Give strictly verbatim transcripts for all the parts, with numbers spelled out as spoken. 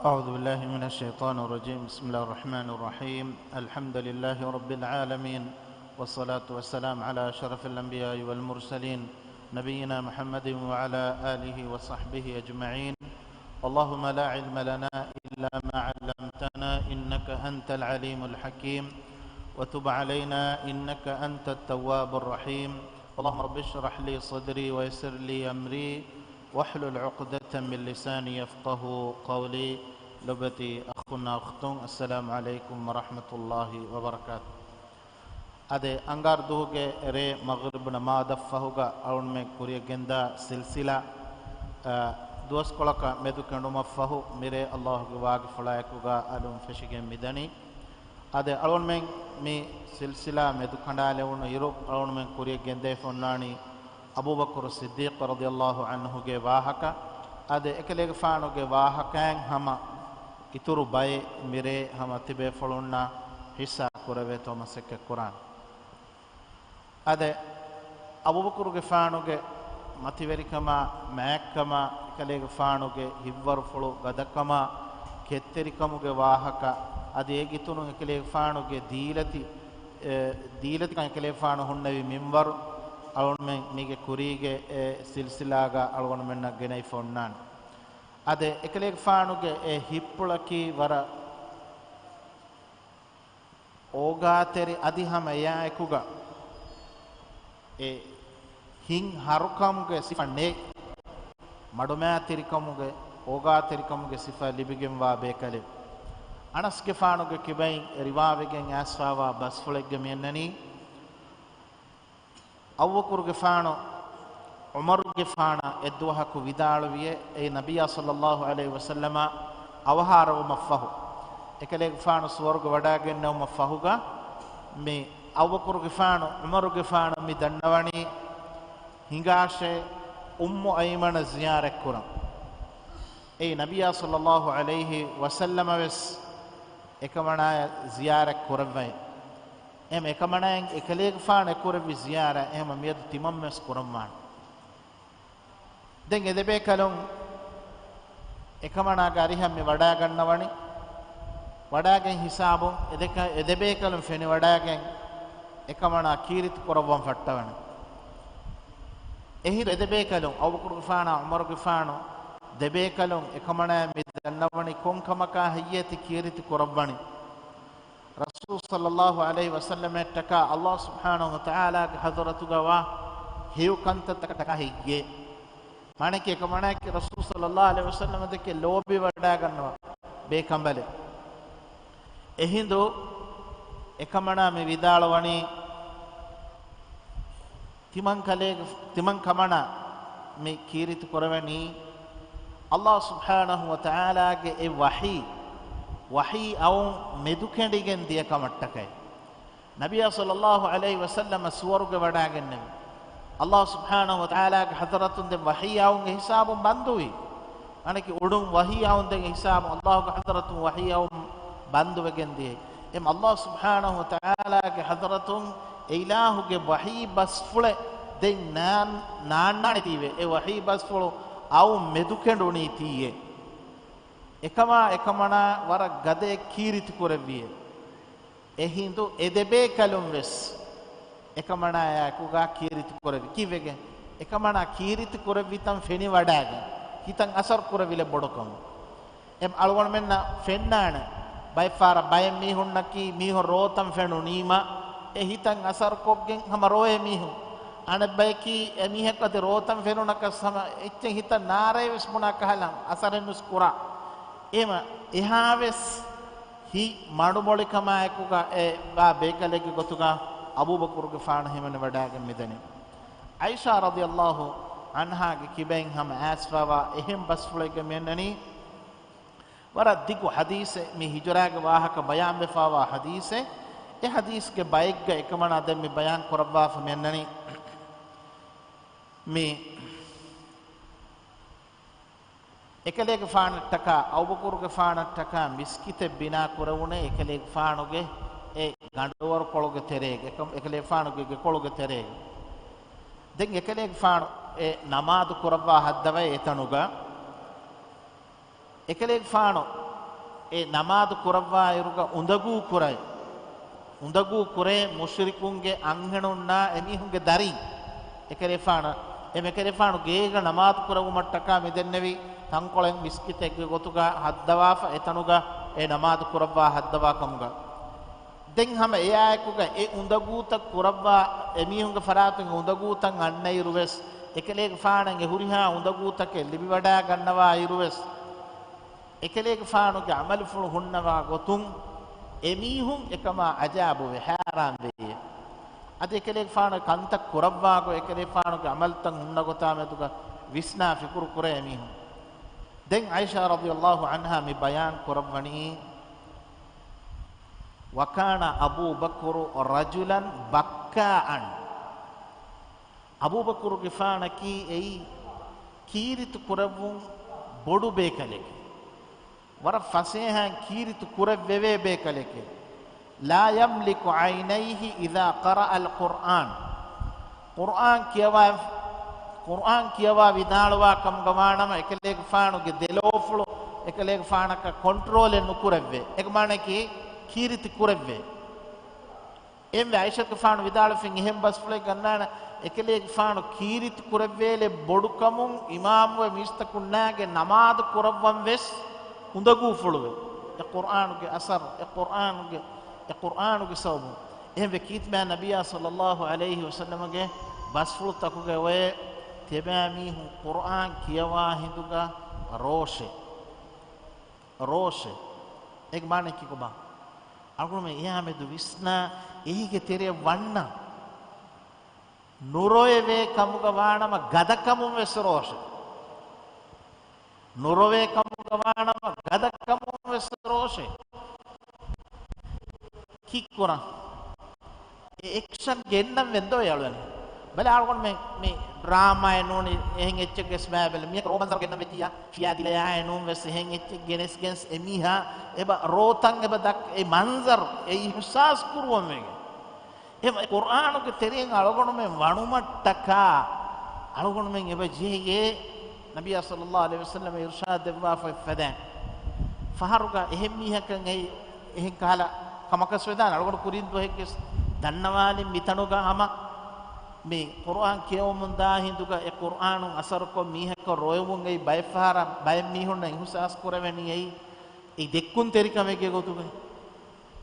أعوذ بالله من الشيطان الرجيم. بسم الله الرحمن الرحيم. الحمد لله رب العالمين، والصلاة والسلام على أشرف الأنبياء والمرسلين، نبينا محمد وعلى آله وصحبه أجمعين. اللهم لا علم لنا إلا ما علمتنا، إنك أنت العليم الحكيم، وتب علينا إنك أنت التواب الرحيم. اللهم رب اشرح لي صدري ويسر لي أمري واحلل عقدة من لساني يفقهوا قولي. ލޮބުވެތި އަޚުންނާ އުޚްތުން، އައްސަލާމު ޢަލައިކުމް ވަރަޙްމަތުﷲި ވަބަރަކާތު. އަދެ އަންގާރަ ދުވަހުގެ ރޭ މަޣްރިބު ނަމާދަށްފަހުގަ އަޅުންމެން ކުރިޔަށް ގެންދާ ސިލްސިލާ، އަ، ދުވަސްކޮޅަކަށް މެދު ކެނޑުމަށްފަހު މިރޭ ﷲގެ ވާގިފުޅާއެކުގަ އަލުން ފެށިގެން މިދަނީ. އަދެ އަޅުންމެން މި ސިލްސިލާ މެދު ކަނޑާލެވުނު އިރު، އަޅުންމެން ކުރިޔަށް ގެންދަވެފަ އޮންނާނީ އަބޫބަކުރު ޞިއްދީޤު ރަޟިޔަﷲ ޢަންހުގެ ވާހަކަ. އަދެ އެކަލޭގެފާނުގެ ވާހަކައިން ހަމަ އިތުރު ބައެއް މިރޭ ހަމަ ތިބޭފުޅުންނަށް ޙިއްޞާ ކުރެވޭތޯ މަސައްކަތް ކުރާނެ. އަދެ އަބޫބަކުރުގެފާނުގެ މަތިވެރިކަމާ، މާތްކަމާ، އެކަލޭގެފާނުގެ ހިތްވަރުފުޅު ގަދަކަމާ، ކެތްތެރިކަމުގެ ވާހަކަ، އަދި އޭގެ އިތުރުން އެކަލޭގެފާނުގެ ދީލަތި، އެ، ދީލަތިކަން އެކަލޭގެފާނު ހުންނެވި މިންވަރު އަޅުންމެން މީގެ ކުރީގެ އެ ސިލްސިލާގަ އަޅުގަނޑުމެންނަށް ގެނައިފަ އޮންނާނެ. އަދެ އެކަލޭގެފާނުގެ އެ ހިތްޕުޅަކީ ވަރަށް އޯގާތެރި، އަދި ހަމަ އެއާއެކުގަ އެ ހިތް ހަރުކަމުގެ ސިފަ ނެތް، މަޑުމައިތިރިކަމުގެ، އޯގާތެރިކަމުގެ ސިފަ ލިބިގެންވާ ބޭކަލެއް. އަނަސްގެފާނުގެ ކިބައިން ރިވާވެގެން އައިސްފައިވާ ބަސްފުޅެއްގަ މިއަންނަނީ، އަބޫބަކުރުގެފާނު ޢުމަރުގެފާނަށް އެއްދުވަހަކު ވިދާޅުވިއޭ، އެއީ ނަބިއްޔާ ޞައްލައްލާހު ޢަލައިހި ވަސައްލަމަ އަވަހާރަވުމަށްފަހު، އެކަލޭގެފާނު ސުވަރުގެ ވަޑައިގެންނެވުމަށްފަހުގަ، މި އަބޫބަކުރުގެފާނު ޢުމަރުގެފާނަށް މި ދަންނަވަނީ، ހިނގާށޭ އުއްމު އައިމަނަށް ޒިޔާރަތްކުރަން. އެއީ ނަބިއްޔާ ޞައްލައްލާހު ޢަލައިހި ވަސައްލަމަ ވެސް އެކަމަނާޔަށް ޒިޔާރަތް ކުރައްވައި. އެހެން އެކަމަނާއަށް އެކަލޭގެފާނު އެކުރެއްވި ޒިޔާރަތް އެހެން މިއަދު ތިމަން ވެސް ކުރަންވާނެ. ދެން އެދެބޭކަލުން އެކަމަނާގެ އަރިހަށް މި ވަޑައިގަންނަވަނީ. ވަޑައިގެން ހިސާބުން އެދެކަ-، އެދެބޭކަލުން ފެނިވަޑައިގެން އެކަމަނާ ކީރިތި ކުރައްވަން ފައްޓަވަނީ. އެހިނދު އެދެބޭކަލުން، އަބޫބަކުރުގެފާނާ ޢުމަރުގެފާނު ދެބޭކަލުން އެކަމަނާއަށް މި ދަންނަވަނީ ކޮން ކަމަކާ ހެއްޔޭތި ކީރިތި ކުރައްވަނީ؟ ރަސޫލު ޞައްލައްލާހު ޢަލައިހި ވަސައްލަމައަށްޓަކާ ﷲ ސުބްޙާނަހު ވަތަޢާލާގެ ޙަޟްރަތުގަ ވާ ހެޔޮ ކަންތައްތަކަށްޓަކާ ހެއްޔޭ؟ މާނައަކީ އެކަމަނާއަކީ ރަސޫލު ޞައްލައްލާހު ޢަލައިހި ވަސައްލަމަ ދެކެ ލޯބިވަޑައިގަންނަވާ ބޭކަނބަލެއް. އެހިނދު އެކަމަނާ މި ވިދާޅުވަނީ، ތިމަން ކަލޭގެ-، ތިމަން ކަމަނާ މި ކީރިތި ކުރެވެނީ، ﷲ ސުބްޙާނަހު ވަތަޢާލާގެ އެ ވަޙީ، ވަޙީ އައުން މެދުކެނޑިގެން ދިޔަ ކަމަށްޓަކައި. ނަބިއްޔާ ޞައްލައްލާހު ޢަލައިހި ވަސައްލަމަ ސުވަރުގެ ވަޑައިގެންނެވި. ﷲ ސުބްޙާނަހު ވަތަޢާލާގެ ޙަޟްރަތުން ދެން ވަޙީ އައުން އެ ހިސާބުން ބަންދުވި. މާނައަކީ އުޑުން ވަޙީ އައުން ދެން އެ ހިސާބުން ﷲގެ ޙަޟްރަތުން ވަޙީ އައުން ބަންދުވެގެން ދިޔައީ. އެހެން ﷲ ސުބްޙާނަހު ވަތަޢާލާގެ ޙަޟްރަތުން އެ އިލާހުގެ ވަޙީ ބަސްފުޅެއް ދެން ނާން-، ނާންނާނެތީވެ، އެ ވަޙީ ބަސްފުޅު އައުން މެދުކެނޑުނީތީއޭ. އެކަމާ އެކަމަނާ ވަރަށް ގަދައެއް ކީރިތި ކުރެއްވިއޭ. އެހިނދު އެދެބޭކަލުން ވެސް އެކަމަނާއާއެކުގަ ކީރިތި ކުރެއްވި. ކީއްވެގެން؟ އެކަމަނާ ކީރިތި ކުރެއްވިތަން ފެނިވަޑައިގެން ހިތަށް އަސަރު ކުރެވިލެއް ބޮޑުކަމުން. އެމް އަޅުގަނޑުމެންނަށް ފެންނާނެ. ބައެއްފަހަރަށް ބައެއް މީހުންނަކީ މީހުން ރޯތަން ފެނުނީމަ އެ ހިތަށް އަސަރުކޮށްގެން ހަމަ ރޯއޭ މީހުން. އަނެއްބަޔަކީ އެ މީހަކު އަދި ރޯތަން ފެނުނަކަސް ހަމަ އެއްޗެއް ހިތަށް ނާރޭ ވެސް ބުނާ ކަހަލަ އަސަރެއް ނުސް ކުރާ. އެމަ އެހާވެސް ހިތް މަޑުމޮޅިކަމާއެކުގަ އެ ވާ ބޭކަލެއްގެ ގޮތުގަ އަބޫބަކުރުގެފާނު ހިމެނިވަޑައިގެން މިދަނީ. ޢާއިޝާ ރަޟިޔަﷲ ޢަންހާގެ ކިބައިން ހަމަ އައިސްފަވާ އެހެން ބަސްފުޅެއްގަ މިއަންނަނީ، ވަރަށް ދިގު ޙަދީޘެއް، މި ހިޖުރާގެ ވާހަކަ ބަޔާންވެފަވާ ޙަދީޘެއް. އެ ޙަދީޘްގެ ބައެއްގަ އެކަމަނާ ދެން މި ބަޔާން ކުރައްވާފަ މިއަންނަނީ. މި އެކަލޭގެފާނަށްޓަކާ، އަބޫބަކުރުގެފާނަށްޓަކާ މިސްކިތެއް ބިނާ ކުރެވުނޭ އެކަލޭގެފާނުގެ އެ ގަނޑުވަރުކޮޅުގެ ތެރޭގަ، އެކަ-، އެކަލޭގެފާނުގެ ގެކޮޅުގެ ތެރޭގަ. ދެން އެކަލޭގެފާނު އެ ނަމާދު ކުރައްވާ ހައްދަވައި އެތަނުގަ، އެކަލޭގެފާނު އެ ނަމާދު ކުރައްވާއިރުގަ އުނދަގޫ ކުރޭ، އުނދަގޫ ކުރޭ މުޝްރިކުންގެ އަންހެނުންނާ އެމީހުންގެ ދަރިން. އެކަލޭފާނު، އެ މެކަލޭފާނު ގޭގަ ނަމާދު ކުރެއްވުމަށްޓަކާ މިދެންނެވި ތަންކޮޅެއް މިސްކިތެއްގެ ގޮތުގަ ހައްދަވާފަ، އެތަނުގަ އެ ނަމާދު ކުރައްވާ ހައްދަވާ ކަމުގަ. ދެން ހަމަ އެއާއެކުގަ އެ އުނދަގޫތައް ކުރައްވާ، އެމީހުންގެ ފަރާތުން އެ އުނދަގޫތައް އަންނައިރުވެސް، އެކަލޭގެފާނަށް އެ ހުރިހާ އުނދަގޫތަކެއް ލިބިވަޑާގަންނަވާ އިރުވެސް، އެކަލޭގެފާނުގެ ޢަމަލުފުޅު ހުންނަވާ ގޮތުން އެމީހުން އެކަމާ އަޖާބުވެ، ހައިރާންވެއޭ. އަދި އެކަލޭގެފާނުގެ ކަންތައް ކުރައްވާ ގޮތް، އެކަލޭގެފާނުގެ ޢަމަލުތައް ހުންނަ ގޮތާ މެދުގަ ވިސްނާ ފިކުރު ކުރޭ އެމީހުން. ދެން ޢާއިޝާ ރަޟިޔަﷲ ޢަންހާ މި ބަޔާން ކުރައްވަނީ، وكان أبو بكر رجلا بكاء. އަބޫބަކުރުގެފާނަކީ އެއީ ކީރިތި ކުރެއްވުން ބޮޑު ބޭކަލެކެ. ވަރަށް ފަސޭހައިން ކީރިތި ކުރެއްވެވޭ ބޭކަލެކެ. لا يملك عينيه إذا قرأ القرآن. ޤުރްއާން ކިޔަވާ، ޤުރްއާން ކިޔަވާ ވިދާޅުވާ ކަމުގަ ވާނަމަ، އެކަލޭގެފާނުގެ ދެލޯފުޅު އެކަލޭގެފާނަކަށް ކޮންޓްރޯލެއް ނުކުރެއްވޭ. އޭގެ މާނައަކީ ކީރިތި ކުރެއްވޭ. އެންމެ ޢާއިޝަތުގެފާނު ވިދާޅުވިފިން އެހެން ބަސްފުޅެއް ގަންނާނެ، އެކަލޭގެފާނު ކީރިތި ކުރެއްވޭލެއް ބޮޑުކަމުން އިމާމުވެ މީސްތަކުންނާގެ ނަމާދު ކުރައްވަން ވެސް އުނދަގޫފުޅުވެ. އެ ޤުރްއާނުގެ އަސަރު، އެ ޤުރްއާނުގެ، އެ ޤުރްއާނުގެ ސަބަބުން. އެހެންވެ ކީރިތިމާ ނަބިއްޔާ ޞައްލައްލާހު ޢަލައިހި ވަސައްލަމަގެ ބަސްފުޅުތަކުގައި އޮވޭ، ތިބާ މީހުން ޤުރްއާން ކިޔަވާ ހިނދުގަ ރޯށޭ. ރޯށޭ. އޭގެ މާނައަކީ ކޮބާ؟ އަޅުގަނޑުމެން އެއާމެދު ވިސްނާ، އޭގެ ތެރެއަށް ވަންނަ ނުރޮވެވޭ ކަމުގަ ވާނަމަ ގަދަކަމުން ވެސް ރޯށޭ. ނުރޮވޭ ކަމުގަ ވާނަމަ ގަދަކަމުން ވެސް ރޯށޭ. ކީއްކުރަން؟ އެ އެކްޝަން ގެންނަން ވެންދޯ އަޅުގަނޑު؟ ބަލަ އަޅުގަނޑުމެން މި ޑްރާމާއެއް ނޫނީ، އެހެން އެއްޗެއްގެސް ބައި ބެލެ މި ރޯ މަންޒަރު ގެންނަން ވެއްޖިއްޔާ، ފިޔާ ދިލަޔާއެއް ނޫން ވެސް އެހެން އެއްޗެއް ގެނެސް ގެންސް އެމީހާ އެބަ ރޯތައް އެބަ ދައްކަ އެ މަންޒަރު އެ އިހުސާސް ކުރުވަން ވެގެން. އެ ޤުރްއާނުގެ ތެރެއިން އަޅުގަނޑުމެން ވަނުމަށްޓަކާ، އަޅުގަނޑުމެން އެބަ ޖެހިގެ ނަބިއްޔާ ޞައްލައްލާހު ޢަލައިހި ވަސައްލަމަ އިރުޝާދު ދެއްވާފައި ފަދައިން. ފަހަރުގަ އެހެން މީހަކަށް އެ، އެހެން ކަހަލަ ކަމަކަސް ވެދާނެ. އަޅުގަނޑު ކުރިން ދުވަހެއްގެސް ދަންނަވާލިން މިތަނުގަ ހަމަ މި ޤުރްއާން ކިޔަވަމުން ދާ ހިނދުގަ އެ ޤުރްއާނުން އަސަރުކޮށް މީހަކަށް ރޮއެވުން އެއީ ބައެއް ފަހަރަށް ބައެއް މީހުންނަށް އިހުސާސް ކުރެވެނީ އެއީ އެ ދެއްކުންތެރިކަމެއްގެ ގޮތުގައި.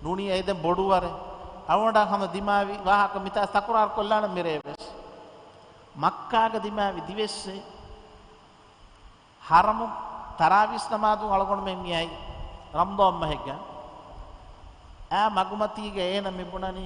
ނޫނީ އެ ދެން ބޮޑުވަރެއް. އަޅުގަނޑަށް ހަމަ ދިމާވި ވާހަކަ މިތާ ތަކުރާރު ކޮށްލާނަން މިރޭ ވެސް. މައްކާގަ ދިމާވި ދިވެއްސެއް ހަރަމު ތަރާވީސް ނަމާދު އަޅުގަނޑުމެން މިއައީ ރަމަޟާން މަހެއްގަ. އާ މަގުމަތީގަ އޭނަ މި ބުނަނީ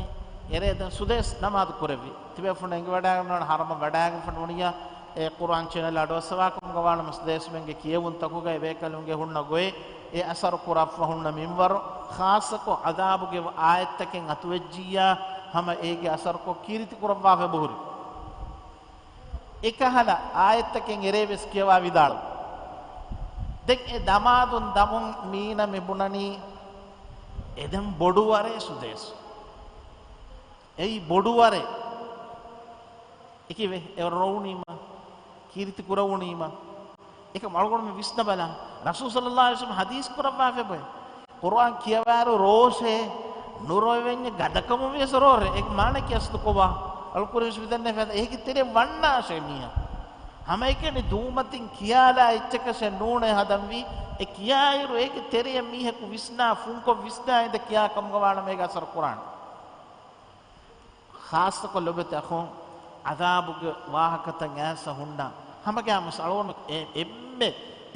އެރޭ ދެން ސުދޭސް ނަމާދު ކުރެއްވި. ތިބޭފުޅުން އެނގިވަޑައިގަންނަވާނެ ހަރަމަށް ވަޑައިގެންފަ ނޫނިއްޔާ އެ ޤުރްއާން ޗެނަލް އަޑުއައްސަވާކަމުގަ ވާނަމަ ސުދޭސްމެންގެ ކިޔެވުންތަކުގައި ބޭކަލުންގެ ހުންނަ ގޮތް އެ އަސަރު ކުރައްވަ ހުންނަ މިންވަރު، ޚާއްޞަކޮށް ޢަޛާބުގެ އާޔަތްތަކެއް އަތުވެއްޖިއްޔާ ހަމަ އޭގެ އަސަރުކޮށް ކީރިތި ކުރައްވާފަ އެބަހުރި. އެކަހަލަ އާޔަތްތަކެއް އެރޭ ވެސް ކިޔަވާ ވިދާޅު. ދެން އެ ދަމާދުން ދަމުން މީނަ މި ބުނަނީ އެ ދެން ބޮޑުވަރޭ ސުދޭސް. އެއީ ބޮޑުވަރޭ. އެކިވެ އެ ރޮވުނީމަ، ކީރިތި ކުރެވުނީމަ. އެކަމް އަޅުގަނޑުމެން ވިސްނަބަލަ. ރަސޫލު ޞައްލައްލާހު ޢަލައިހި ވަސައްލަމަ ޙަދީޘް ކުރައްވާފަ އެބައޮތް. ޤުރްއާން ކިޔަވާއިރު ރޯށޭ، ނުރޮވެންޏެ ގަދަކަމުން ވިޔަސް ރޯށޭ. އޭގެ މާނައަކީ އަސްލު ކޮބާ؟ އަޅުކުރިން ވިސްނަން ފަދަ އޭގެ ތެރެ ވަންނާށޭ މީހާ. ހަމައެކަނި ދޫމަތިން ކިޔާލާ އެއްޗަކަށެއް ނޫނޭ ހަދަންވީ. އެ ކިޔާއިރު އޭގެ ތެރެއަށް މީހަކު ވިސްނާ، ފުންކޮށް ވިސްނާ އިނދެ ކިޔާ ކަމުގަ ވާނަމަ އޭގެ އަސަރު ކުރާނެ. ޚާއްޞަކޮށް ލޮބުވެތި އަޚުން، ޢަޛާބުގެ ވާހަކަތައް އައިސް ހުންނަ ހަމަގައިމުވެސް އަޅުގަނޑު އެ-، އެންމެ،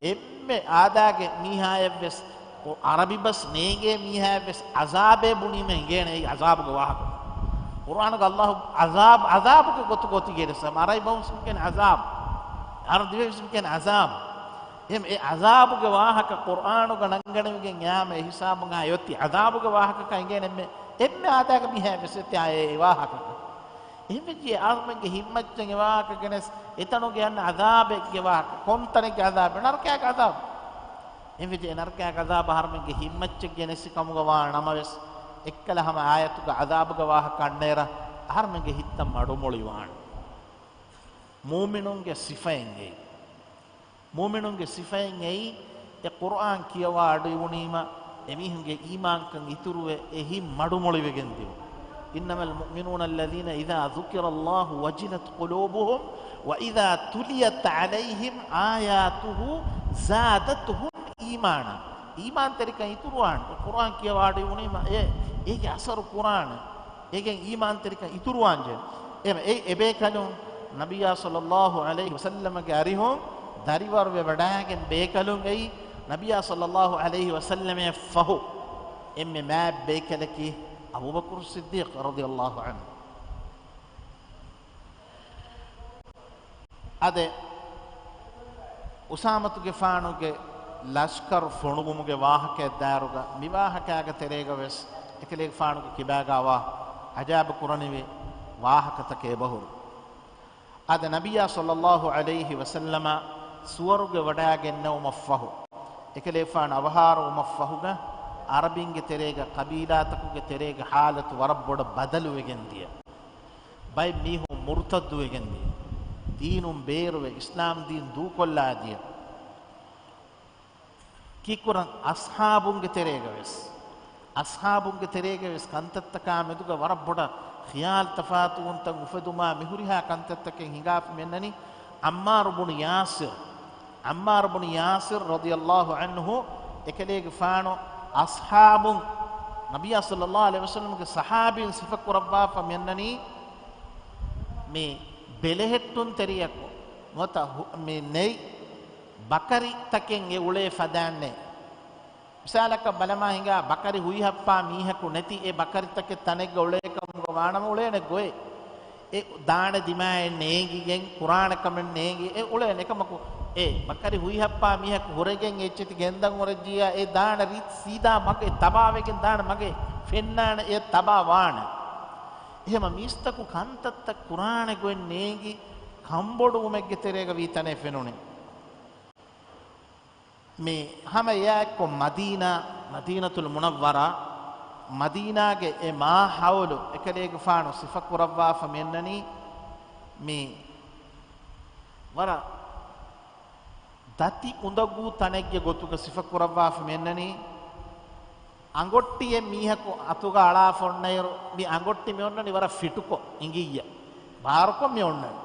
އެންމެ އާދައިގެ މީހާއަށްވެސް، ޢަރަބި ބަސް ނޭނގޭ މީހާއަށްވެސް ޢަޛާބޭ ބުނީމަ އެނގޭނެ އެއީ ޢަޛާބުގެ ވާހަކަ. ޤުރްއާނުގަ ﷲ ޢަޛާބު، ޢަޛާބުގެ ގޮތުގަ އޮތީ ގެނެސް. ޢަރަބި ބަހުން ވެސް މި ކިޔަނީ ޢަޛާބު. ޢަރަބި ދިވެހިން ވެސް މި ކިޔަނީ ޢަޛާބު. އެހެން އެ ޢަޛާބުގެ ވާހަކަ ޤުރްއާނުގަ ނަންގަނެވިގެން އެއާމެ އެ ހިސާބުން އާ އޮތީ ޢަޛާބުގެ ވާހަކަކަށް އެނގޭނެ އެންމެ، އެންމެ އާދައިގެ މީހާއަށް ވެސް އޮތީ އާ އެ ވާހަކަކަށް. އެހެންވެއްޖެ އަހަރުމެންގެ ހިތްމައްޗަށް އެ ވާހަކަ ގެނެސް އެތަނުގައި އަންނަ ޢަޛާބެއްގެ ވާހަކަ، ކޮންތަނެއްގެ ޢަޛާބެއް؟ ނަރަކައިގެ ޢަޛާބު. އެހެންވެއްޖެ އެ ނަރަކައިގެ ޢަޛާބު އަހަރުމެންގެ ހިތްމައްޗަށް ގެނެސި ކަމުގަ ވާ ނަމަވެސް، އެއްކަލަ ހަމަ އާޔަތުގަ ޢަޛާބުގެ ވާހަކަ އަންނައިރަށް އަހަރުމެންގެ ހިތްތައް މަޑުމޮޅިވާނެ. މުއުމިނުންގެ ސިފައެއް އެއީ. މުއުމިނުންގެ ސިފައެއް އެއީ، އެ ޤުރްއާން ކިޔަވާ އަޑުއިވުނީމަ، އެމީހުންގެ އީމާންކަން އިތުރުވެ، އެ ހިތް މަޑުމޮޅިވެގެން ދިޔުން. إنما المؤمنون الذين إذا ذكر الله وجلت قلوبهم وإذا تليت عليهم آياته زادتهم إيمانا. އީމާންތެރިކަން އިތުރުވާނެ. ޤުރުއާން ކިޔަވާ އަޑު އިވުނީމަ އެ، އޭގެ އަސަރު ކުރާނެ. އޭގެން އީމާންތެރިކަން އިތުރުވާންޖެހޭ. އެ، އެ، އެބޭކަލުން ނަބިއްޔާ ޞައްލައްލާހު ޢަލައިހި ވަސައްލަމަގެ އަރިހުން ދަރިވަރުވެ ވަޑައިގެން ބޭކަލުން އެއީ ނަބިއްޔާ ޞައްލައްލާހު ޢަލައިހި ވަސައްލަމައަށް ފަހު އެންމެ މާތް ބޭކަލަކީ އަބޫބަކުރު ޞިއްދީޤް ރަޟިޔައްލާހު ޢަންހު. އާދެ، އުސާމަތުގެފާނުގެ ލަޝްކަރު ފޮނުވުމުގެ ވާހަކައަށް ދާއިރުގަ މި ވާހަކައިގެ ތެރޭގަ ވެސް އެކަލޭގެފާނުގެ ކިބާގަވާ އަޖާބު ކުރަނިވި ވާހަކަތަކެއް އެބަހުރި. އާދެ، ނަބިއްޔާ ޞައްލައްލާހު ޢަލައިހި ވަސައްލަމަ ސުވަރުގެ ވަޑައިގެންނެވުމަށްފަހު، އެކަލޭގެފާނު އަވަހާރަވުމަށްފަހުގަ، ޢަރަބިންގެ ތެރޭގަ، ޤަބީލާތަކުގެ ތެރޭގަ ޙާލަތު ވަރަށް ބޮޑަށް ބަދަލުވެގެން ދިޔަ. ބައެއް މީހުން މުރުތައްދުވެގެން ދިޔަ. ދީނުން ބޭރުވެ، އިސްލާމް ދީން ދޫކޮށްލާ ދިޔަ. ކީއްކުރަން އަޞްޙާބުންގެ ތެރޭގަ ވެސް، އަޞްޙާބުންގެ ތެރޭގަ ވެސް ކަންތައްތަކާ މެދުގަ ވަރަށް ބޮޑަށް ޚިޔާލު ތަފާތުވުންތައް އުފެދުމާ މިހުރިހާ ކަންތައްތަކެއް ހިނގާފަ މިއަންނަނީ ޢައްމާރު ބުނު ޔާސިރު، ޢައްމާރު ބުނު ޔާސިރު ރަޟިޔައްލާހު ޢަންހު އެކަލޭގެފާނު އަޞްޙާބުން، ނަބިއްޔާ ޞައްލައްލާހު ޢަލައިހި ވަސައްލަމްގެ ޞަޙާބީން ސިފަ ކުރައްވާފަ މިއަންނަނީ މި ބެލެހެއްޓުންތެރިޔަކު ނުވަތަ ހު-، މި ނެތް ބަކަރިތަކެއް އެ އުޅޭ ފަދައިންނޭ. މިސާލަކަށް ބަލަމާ ހިނގާ، ބަކަރި ހުއިހައްޕާ މީހަކު ނެތި އެ ބަކަރިތަކެއް ތަނެއްގަ އުޅޭ ކަމުގަ ވާނަމަ އުޅޭނެ ގޮތް. އެ ދާނެ ދިމާއެއް ނޭނގިގެން، ކުރާނެ ކަމެއް ނޭނގި އެ އުޅޭނެ. އެކަމަކު އެ ބަކަރި ހުއިހައްޕާ މީހަކު ހުރެގެން އެއްޗެތި ގެންދަން ހުރެއްޖިއްޔާ، އެ ދާނެ ރީތި ސީދާ މަގެއް ތަބާވެގެން ދާނެ، މަގެއް ފެންނާނެ، އެ ތަބާ ވާނެ. އެހެމަ މީސްތަކު ކަންތައްތައް ކުރާނެ ގޮތް ނޭނގި، ކަންބޮޑުވުމެއްގެ ތެރޭގަ ވީ ތަނެއް ފެނުނީ. މި ހަމަ އެއާއެއްކޮށް މަދީނާ، މަދީނަތުލް މުނައްވަރާ، މަދީނާގެ އެ މާހައުލު އެކަލޭގެފާނު ސިފަކުރައްވާފަ މިއަންނަނީ، މި ވަރަށް ދަތި އުނދަގޫ ތަނެއްގެ ގޮތުގަ ސިފަކުރައްވާފަ މިއަންނަނީ، އަނގޮއްޓިއެއް މީހަކު އަތުގަ އަޅާފަ އޮންނައިރު، މި އަނގޮއްޓި މި އޮންނަނީ ވަރަށް ފިޓުކޮށް އިނގިއްޔަ. ބާރުކޮށް މި އޮންނަނީ.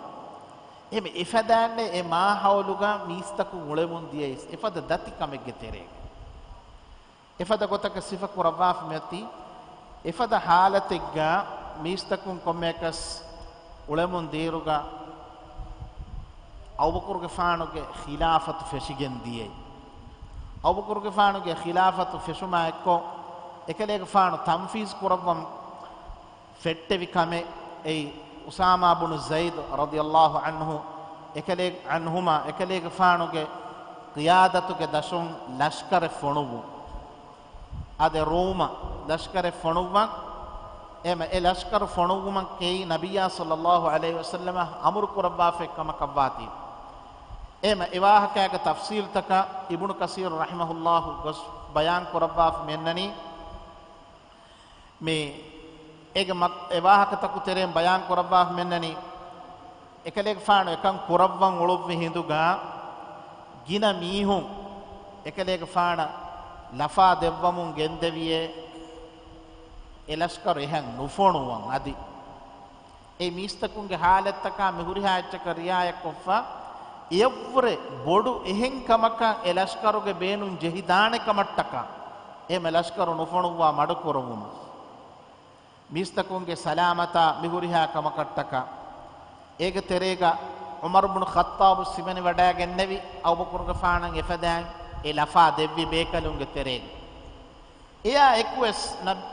އެހެމަ އެފަދައިންނެއް އެ މާހައުލުގަ މީސްތަކުން އުޅެމުން ދިޔައީސް އެފަދަ ދަތި ކަމެއްގެ ތެރޭގަ. އެފަދަ ގޮތަކަށް ސިފަ ކުރައްވާފަ މިއޮތީ، އެފަދަ ހާލަތެއްގަ މީސްތަކުން ކޮންމެއަކަސް އުޅެމުން ދިޔައިރުގަ އަބޫބަކުރުގެފާނުގެ ޚިލާފަތު ފެށިގެން ދިޔައީ. އަބޫބަކުރުގެފާނުގެ ޚިލާފަތު ފެށުމާ އެއްކޮށް، އެކަލޭގެފާނު ތަންފީޒް ކުރައްވަން ފެއްޓެވި ކަމެއް އެއީ، އުސާމާ ބުނު ޒައިދު ރަޟިޔައްލާހު ޢަންހު އެކަލޭ-، ޢަންހުމާ އެކަލޭގެފާނުގެ ޤިޔާދަތުގެ ދަށުން ލަޝްކަރެއް ފޮނުއްވުން. އާދެ، ރޫމަށް ލަޝްކަރެއް ފޮނުއްވަން. އެމަ އެ ލަޝްކަރު ފޮނުއްވުމަށް އެއީ ނަބިއްޔާ ޞައްލައްލާހު ޢަލައިހި ވަސައްލަމަށް އަމުރު ކުރައްވާފައި ކަމަކަށްވާތީ. އެމަ އެ ވާހަކައިގެ ތަފްޞީލްތަކަށް އިބްނު ކަސީރު ރަޙިމަހުﷲ ގޮސް ބަޔާން ކުރައްވާފަ މިއަންނަނީ. މި އޭގެ މަ-، އެ ވާހަކަތަކު ތެރެއިން ބަޔާން ކުރައްވާފަ މިއަންނަނީ، އެކަލޭގެފާނު އެކަން ކުރައްވަން އުޅުއްވި ހިނދުގަ ގިނަ މީހުން އެކަލޭގެފާނަށް ލަފާ ދެއްވަމުން ގެންދެވިޔޭ، އެ ލަޝްކަރު އެހެން ނުފޮނުވަން އަދި. އެ މީސްތަކުންގެ ހާލަތްތަކާ މި ހުރިހާ އެއްޗަކަށް ރިއާޔަތްކޮށްފަ، އެއަށްވުރެ ބޮޑު އެހެން ކަމަކަށް އެ ލަޝްކަރުގެ ބޭނުން ޖެހިދާނެ ކަމަށްޓަކާ، އެހެމެ ލަޝްކަރު ނުފޮނުއްވާ މަޑުކުރުވުމަށް، މީސްތަކުންގެ ސަލާމަތާ މި ހުރިހާ ކަމަކަށްޓަކާ. އޭގެ ތެރޭގަ ޢުމަރު ބުނު ޚައްޠާބު ސިމެނިވަޑައިގެންނެވި އަބޫބަކުރުގެފާނަށް އެފަދައިން އެ ލަފާ ދެއްވި ބޭކަލުންގެ ތެރޭގަ. އެއާ އެކުވެސް ނަބް-،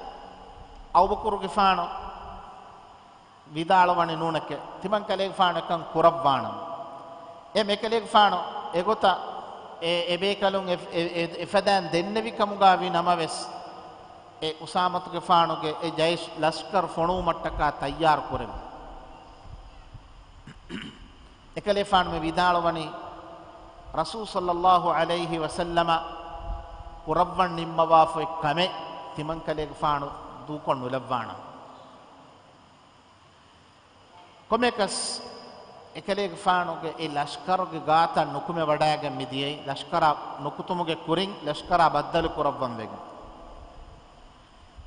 އަބޫބަކުރުގެފާނު ވިދާޅުވަނީ ނޫނެކޭ، ތިމަން ކަލޭގެފާނު އެކަން ކުރައްވާނަން. އެ މެކަލޭގެފާނު އެގޮތަށް އެ، އެ ބޭކަލުން އެ، އެ، އެ، އެފަދައިން ދެންނެވި ކަމުގަ ވި ނަމަވެސް، އެ އުސާމަތުގެފާނުގެ އެ ޖައިޝް ލަޝްކަރު ފޮނުވުމަށްޓަކާ ތައްޔާރު ކުރެވި. އެކަލޭފާނު މި ވިދާޅުވަނީ، ރަސޫލު ޞައްލައްލާހު ޢަލައިހި ވަސައްލަމަ ކުރައްވަން ނިންމަވާފައި ކަމެއް ތިމަން ކަލޭގެފާނު ދޫކޮށް ނުލައްވާނަން. ކޮންމެއަކަސް އެކަލޭގެފާނުގެ އެ ލަޝްކަރުގެ ގާތަށް ނުކުމެވަޑައިގެން މިދިޔައީ، ލަޝްކަރާ ނުކުތުމުގެ ކުރިން ލަޝްކަރާ ބައްދަލު ކުރައްވަން ވެގެން.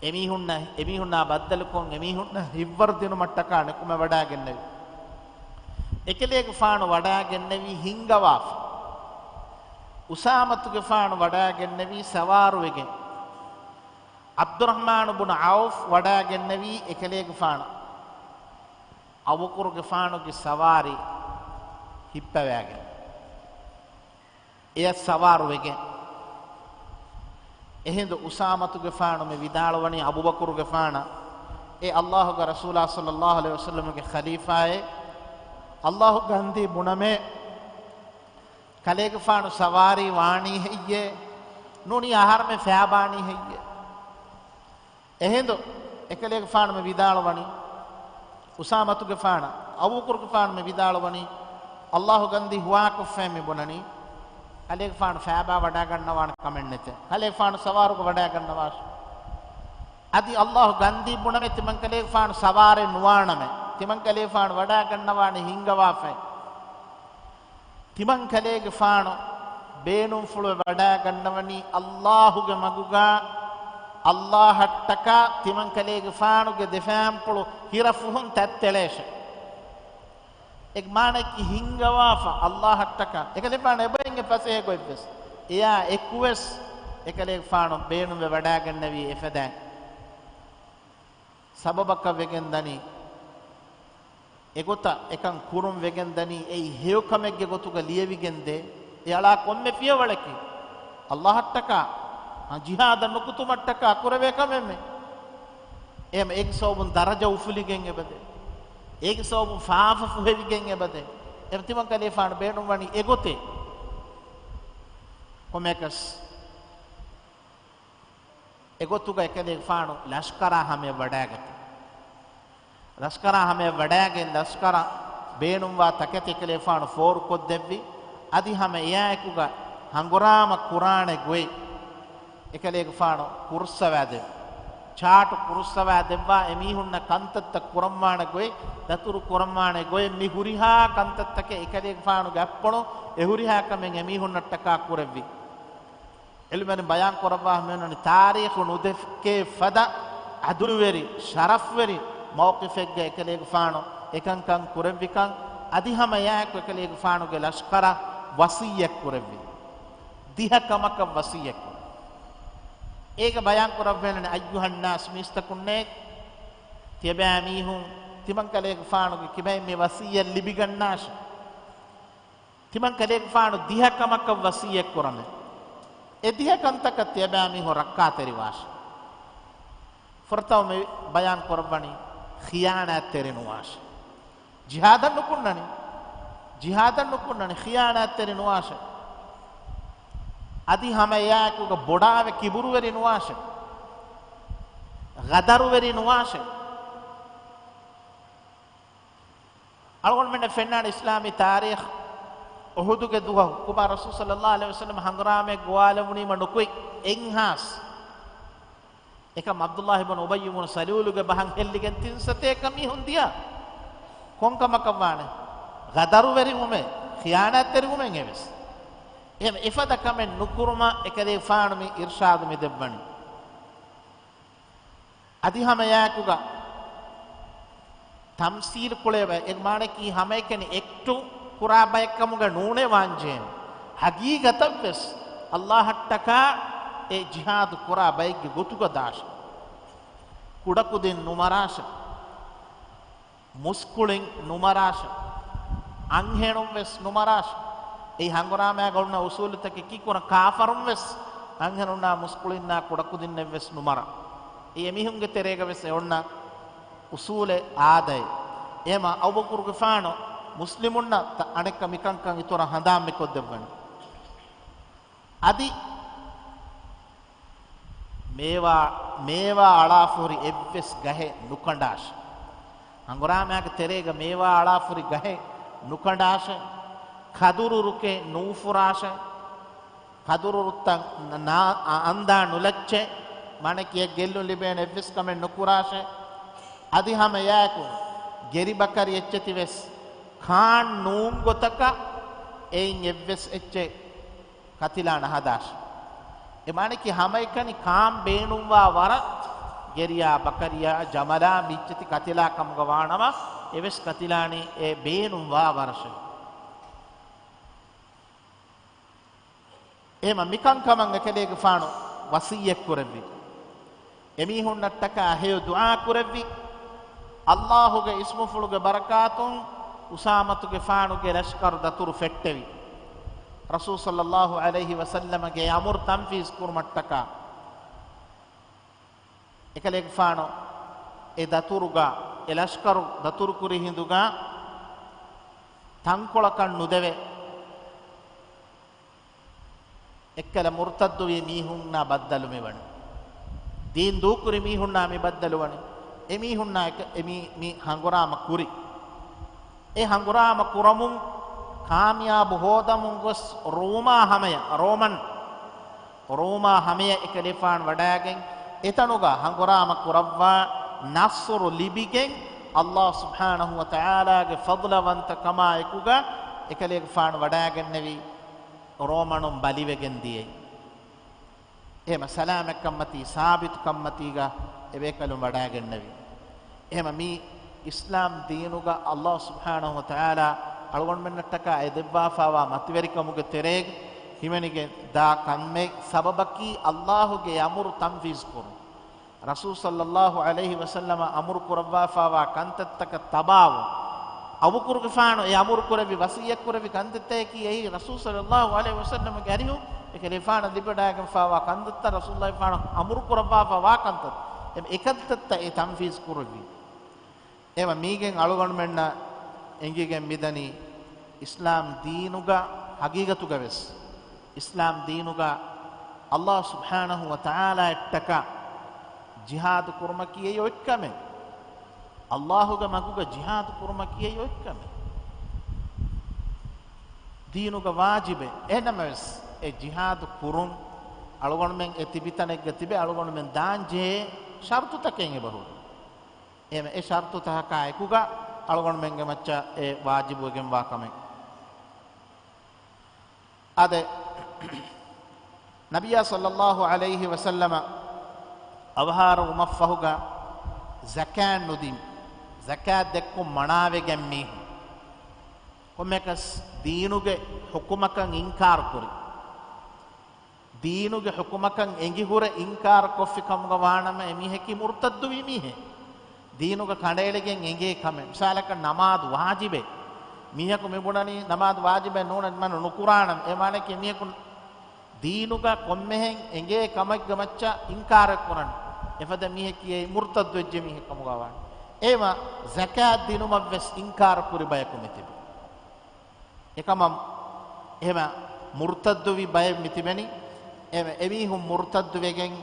އެމީހުންނަށް، އެމީހުންނާ ބައްދަލުކޮށް، އެމީހުންނަށް ހިތްވަރު ދިނުމަށްޓަކާ ނުކުމެވަޑައިގެންނެވި. އެކަލޭގެފާނު ވަޑައިގެންނެވީ ހިންގަވާފަ. އުސާމަތުގެފާނު ވަޑައިގެންނެވީ ސަވާރުވެގެން. ޢަބްދުއްރަޙްމާނު ބުނު ޢައުފް ވަޑައިގެންނެވީ އެކަލޭގެފާނަށް. އަބޫބަކުރުގެފާނުގެ ސަވާރީ ހިއްޕަވައިގެން. އެޔަށް ސަވާރު ވެގެން. އެހިނދު އުސާމަތުގެފާނު މި ވިދާޅުވަނީ އަބޫބަކުރުގެފާނަށް، އޭ ﷲ ގެ ރަސޫލާ ޞައްލައްލާހު ޢަލައިހި ވަސައްލަމަގެ ޚަލީފާއޭ، ﷲ ގަންދީ ބުނަމޭ، ކަލޭގެފާނު ސަވާރީ ވާނީ ހެއްޔޭ؟ ނޫނީ އަހަރުމެން ފައިބާނީ ހެއްޔޭ؟ އެހިނދު އެކަލޭގެފާނު މި ވިދާޅުވަނީ، އުސާމަތުގެފާނަށް، އަބޫބަކުރުގެފާނު މި ވިދާޅުވަނީ، ﷲ ގަންދީ ހުވާކޮށްފައި މި ބުނަނީ، ކަލޭގެފާނު ފައިބާ ވަޑައިގަންނަވާނެ ކަމެއް ނެތޭ. ކަލޭގެފާނު ސަވާރުގަ ވަޑައިގަންނަވާށި. އަދި ﷲ ގަންދީ ބުނަމޭ، ތިމަން ކަލޭގެފާނު ސަވާރެއް ނުވާނަމޭ. ތިމަން ކަލޭގެފާނު ވަޑައިގަންނަވާނެ ހިންގަވާފައި. ތިމަން ކަލޭގެފާނު ބޭނުންފުޅުވެ ވަޑައިގަންނަވަނީ ﷲ ގެ މަގުގަ، ﷲ އަށްޓަކާ ތިމަން ކަލޭގެފާނުގެ ދެފާންޕުޅު ހިރަފުހުން ތަތްތެޅޭށެ. އެ މާނައަކީ ހިންގަވާފަ ﷲ އަށްޓަކާ. އެކަލޭގެފާނު އެބައިނގެ ފަސޭހަ ގޮތްވެސް، އެޔާ އެކުވެސް އެކަލޭގެފާނު ބޭނުންވެ ވަޑައިގެންނެވީ އެފަދައިން. ސަބަބަކަށް ވެގެން ދަނީ، އެގޮތަށް އެކަން ކުރުން ވެގެން ދަނީ، އެއީ ހެޔޮކަމެއްގެ ގޮތުގަ ލިޔެވިގެން ދޭ. އެ އަޅާ ކޮންމެ ފިޔަވަޅަކީ ﷲ އަށްޓަކާ، އަ، ޖިހާދަށް ނުކުތުމަށްޓަކާ ކުރެވޭ ކަމެއްމެ. އެހެން އޭގެ ސަބަބުން ދަރަޖަ އުފުލިގެން އެބަދޭ. އޭގެ ސަބަބުން ފާފަ ފުހެވިގެން އެބަދޭ. އެ ތިމަން ކަލޭގެފާނު ބޭނުންވަނީ އެގޮތޭ. ކޮމެކަސް އެގޮތުގަ އެކަލޭގެފާނު ލަޝްކަރާ ހަމަޔަށް ވަޑައިގަތީ. ލަޝްކަރާ ހަމަޔަށް ވަޑައިގެން ލަޝްކަރަށް ބޭނުންވާ ތަކެތި އެކަލޭގެފާނު ފޯރުކޮށްދެއްވި. އަދި ހަމަ އެއާއެކުގަ ހަނގުރާމަ ކުރާނެ ގޮތް އެކަލޭގެފާނު ކުރުއްސަވާދެއްވި. ޗާޓު ކުރުއްސަވާދެއްވާ، އެމީހުންނަށް ކަންތައްތައް ކުރަންވާނެ ގޮތް، ދަތުރު ކުރަންވާނެ ގޮތް، މި ހުރިހާ ކަންތައްތަކެއް އެކަލޭގެފާނުގެ އަތްޕުޅު އެ ހުރިހާ ކަމެއް އެމީހުންނަށްޓަކާ ކުރެއްވި. އިލްމުވެރިން ބަޔާން ކުރައްވާ މިއޮންނަނީ، ތާރީޚު ނުދެކޭ ފަދަ އަދުލުވެރި، ޝަރަފްވެރި މައުޤިފެއްގަ އެކަލޭގެފާނު އެކަންކަން ކުރެއްވިކަން، އަދި ހަމަ އެއާއެކު އެކަލޭގެފާނުގެ ލަޝްކަރަށް ވަޞިއްޔަތް ކުރެއްވި. ދިހަ ކަމަކަށް ވަޞިއްޔަތް ކުރެއްވި. އޭގަ ބަޔާން ކުރައްވަނީ، އައްޔުހައްނާސް، މީސްތަކުންނޭ، ތިޔަބައިމީހުން، ތިމަން ކަލޭގެފާނުގެ ކިބައިން މި ވަޞިއްޔަތް ލިބިގަންނާށެ. ތިމަން ކަލޭގެފާނު ދިހަ ކަމަކަށް ވަޞިއްޔަތް ކުރަމޭ. އެ ދިހަ ކަންތަކަށް ތިޔަބައިމީހުން ރައްކާތެރިވާށެ. ފުރަތަމަ މި ބަޔާން ކުރައްވަނީ ޚިޔާނާތްތެރި ނުވާށެ. ޖިހާދަށް ނުކުންނަނީ. ޖިހާދަށް ނުކުންނަނީ، ޚިޔާނާތްތެރި ނުވާށެ. އަދި ހަމަ އެއާއެކުގަ ބޮޑާވެ ކިބުރުވެރި ނުވާށެ. ޣަދަރުވެރި ނުވާށެ. އަޅުގަނޑުމެންނަށް ފެންނާނެ އިސްލާމީ ތާރީޚް، އުޙުދުގެ ދުވަހު ކުބާ ރަސޫލު ޞައްލައްލާހު ޢަލައިހި ވަސައްލަމަ ހަނގުރާމައަށް ގޮވާލެވުނީމަ ނުކުތް އެއްހާސް. އެކަމް ޢަބްދުﷲ ބިން އުބައްޔު ބިން ސަލޫލުގެ ބަހަށް ހެއްލިގެން ތިން ސަތޭކަ މީހުން ދިޔަ. ކޮންކަމަކަށްވާނެ؟ ޣަދަރުވެރިވުމެއް، ޚިޔާނާތްތެރިވުމެއް އެވެސް. އެހެން އެފަދަ ކަމެއް ނުކުރުމަށް އެކަލޭގެފާނު މި އިރްޝާދު މި ދެއްވަނީ. އަދި ހަމައެއާއެކުގަ ތަމްސީލު ކުޅޭ ބައެއް، އެ މާނައަކީ ހަމައެކަނި އެކްޓު ކުރާ ބައެއްކަމުގަ ނޫނޭ ވާންޖެހޭނެ. ހަގީގަތަށްވެސް ﷲ އަށްޓަކާ އެ ޖިހާދު ކުރާ ބައެއްގެ ގޮތުގަ ދާށެ. ކުޑަކުދިން ނުމަރާށެ. މުސްކުޅިން ނުމަރާށެ. އަންހެނުން ވެސް ނުމަރާށެ. އެއީ ހަނގުރާމައިގަ އޮންނަ އުސޫލުތަކެއް ކީކުރަން، ކާފަރުން ވެސް އަންހެނުންނާ މުސްކުޅިންނާ ކުޑަކުދިންނެއް ވެސް ނުމަރާ. އެއީ އެމީހުންގެ ތެރޭގަ ވެސް އެ އޮންނަ އުސޫލެއް އާދައެއް. އެހެމަ އަބޫބަކުރުގެފާނު މުސްލިމުންނަށް ތަ-، އަނެއްކާ މިކަންކަން އިތުރަށް ހަނދާން މިކޮށްދެއްވަނީ. އަދި މޭވާ، މޭވާ އަޅާފަހުރި އެއްވެސް ގަހެއް ނުކަނޑާށެ. ހަނގުރާމައިގެ ތެރޭގަ މޭވާ އަޅާފަހުރި ގަހެއް ނުކަނޑާށެ. ކަދުރު ރުކެއް ނޫފުރާށެ. ކަދުރު ރުއްތައް ނާ-، އަ-، އަންދާ ނުލައްޗޭ. މާނައަކީ އެ ގެއްލުން ލިބޭނެ އެއްވެސް ކަމެއް ނުކުރާށެ. އަދި ހަމަ އެއާއެކު ގެރިބަކަރި އެއްޗެތިވެސް ކާން ނޫން ގޮތަކަށް އެއިން އެއްވެސް އެއްޗެއް ކަތިލާ ނަހަދާށެ. އެ މާނައަކީ ހަމައެކަނި ކާން ބޭނުންވާ ވަރަށް ގެރިޔާ، ބަކަރިޔާ، ޖަމަލާ މިއްޗެތި ކަތިލާ ކަމުގަ ވާނަމަ، އެވެސް ކަތިލާނީ އެ ބޭނުން ވާ ވަރަށެއް. އެހެމަ މިކަންކަމަށް އެކަލޭގެފާނު ވަސިއްޔަތް ކުރެއްވި. އެމީހުންނަށްޓަކާ ހެޔޮ ދުޢާ ކުރެއްވި. ﷲ ގެ އިސްމުފުޅުގެ ބަރަކާތުން އުސާމަތުގެފާނުގެ ލަޝްކަރު ދަތުރު ފެއްޓެވި. ރަސޫލު ޞައްލައްލާހު ޢަލައިހި ވަސައްލަމަގެ އަމުރު ތަންފީޒް ކުރުމަށްޓަކާ. އެކަލޭގެފާނު އެ ދަތުރުގަ، އެ ލަޝްކަރު ދަތުރުކުރި ހިނދުގަ ތަންކޮޅަކަށް ނުދެވޭ. އެއްކަލަ މުރުތައްދުވި މީހުންނާ ބައްދަލު މިވަނީ. ދީން ދޫކުރި މީހުންނާ މި ބައްދަލުވަނީ. އެ މީހުންނާ އެކަ-، އެ މީ-، މި ހަނގުރާމަ ކުރި. އެ ހަނގުރާމަ ކުރަމުން ކާމިޔާބު ހޯދަމުން ގޮސް ރޯމާ ހަމަޔަށް، ރޯމަން، ރޯމާ ހަމަޔަށް އެކަލޭފާނު ވަޑައިގެން އެތަނުގަ ހަނގުރާމަ ކުރައްވާ ނަޞްރު ލިބިގެން، ﷲ ސުބްޙާނަހު ވަތަޢާލާގެ ފަޟްލަވަންތަކަމާ އެކުގަ އެކަލޭގެފާނު ވަޑައިގެންނެވި ރޯމަނުން ބަލިވެގެން ދިޔައީ. އެހެމަ ސަލާމަތްކަންމަތީ، ސާބިތުކަންމަތީގަ އެބޭކަލުން ވަޑައިގެންނެވި. އެހެމަ މި އިސްލާމް ދީނުގަ ﷲ ސުބްޙާނަހު ވަތަޢާލާ އަޅުގަނޑުމެންނަށްޓަކާ އެ ދެއްވާފާވާ މަތިވެރިކަމުގެ ތެރޭގަ ހިމެނިގެން ދާ ކަންމެ ސަބަބަކީ ﷲ ގެ އަމުރު ތަންފީޒް ކުރުން. ރަސޫލު ޞައްލައްލާހު ޢަލައިހި ވަސައްލަމަ އަމުރު ކުރައްވާފާވާ ކަންތައްތަކަށް ތަބާވުން. އަބޫބަކުރުގެފާނު އެ އަމުރު ކުރެއްވި ވަޞިއްޔަތް ކުރެއްވި ކަންތައްތަކަކީ އެއީ ރަސޫލު ޞައްލައްލާހު ޢަލައިހި ވަސައްލަމަގެ އަރިހު އެކަލޭފާނަށް ލިބިވަޑައިގެންފާވާ ކަންތައްތައް، ރަސޫލު އެފާނު އަމުރު ކުރައްވާފާވާ ކަންތައް، އެ ކަންތައްތައް އެ ތަންފީޒް ކުރެއްވި. އެވަ މީގެން އަޅުގަނޑުމެންނަށް އެނގިގެން މިދަނީ، އިސްލާމް ދީނުގަ ހަގީގަތުގަ ވެސް، އިސްލާމް ދީނުގަ ﷲ ސުބްޙާނަހު ވަތަޢާލާއަށްޓަކާ ޖިހާދު ކުރުމަކީ އެއީ އޮތްކަމެއް. ﷲ ގެ މަގުގަ ޖިހާދު ކުރުމަކީ އެއީ އޮތްކަމެއް. ދީނުގަ ވާޖިބެއް. އެހެންނަމަވެސް، އެ ޖިހާދު ކުރުން އަޅުގަނޑުމެން އެ ތިބިތަނެއްގަ ތިބެ އަޅުގަނޑުމެން ދާންޖެހޭ ޝަރުތުތަކެއް އެބަހުރި. އެހެން އެ ޝަރުތުތަކާ އެކުގަ އަޅުގަނޑުމެންގެ މައްޗަށް އެ ވާޖިބުވެގެންވާ ކަމެއް. އާދެ، ނަބިއްޔާ ޞައްލައްލާހު ޢަލައިހި ވަސައްލަމަ އަވަހާރަވުމަށްފަހުގަ ޒަކާތް ނުދިން، ޒަކާތް ދެއްކުން މަނާވެގެން މީހުން ކޮންމެކަސް ދީނުގެ ޙުކުމަކަށް އިންކާރު ކުރި. ދީނުގެ ޙުކުމަކަށް އެނގިހުރެ އިންކާރު ކޮށްފި ކަމުގަ ވާނަމަ، އެމީހަކީ މުރުތައްދުވި މީހެއް. ދީނުގަ ކަނޑައެޅިގެން އެނގޭ ކަމެއް. މިސާލަކަށް، ނަމާދު ވާޖިބެއް. މީހަކު މިބުނަނީ ނަމާދު ވާޖިބެއް ނޫން، މަނު ނުކުރާނަން. އެ މާނައަކީ މީހަކު ދީނުގަ ކޮންމެހެން އެނގޭ ކަމެއްގެ މައްޗަށް އިންކާރެއް ކުރަން. އެފަދަ މީހަކީ އެ މުރުތައްދު ވެއްޖެ މީހެއް ކަމުގަ ވާނެ. އެހެމަ ޒަކާތް ދިނުމަށް ވެސް އިންކާރު ކުރި ބަޔަކު މިތިބި. އެކަމަށް އެހެމަ މުރުތައްދުވި ބައެއް މިތިބެނީ. އެ، އެމީހުން މުރުތައްދުވެގެން،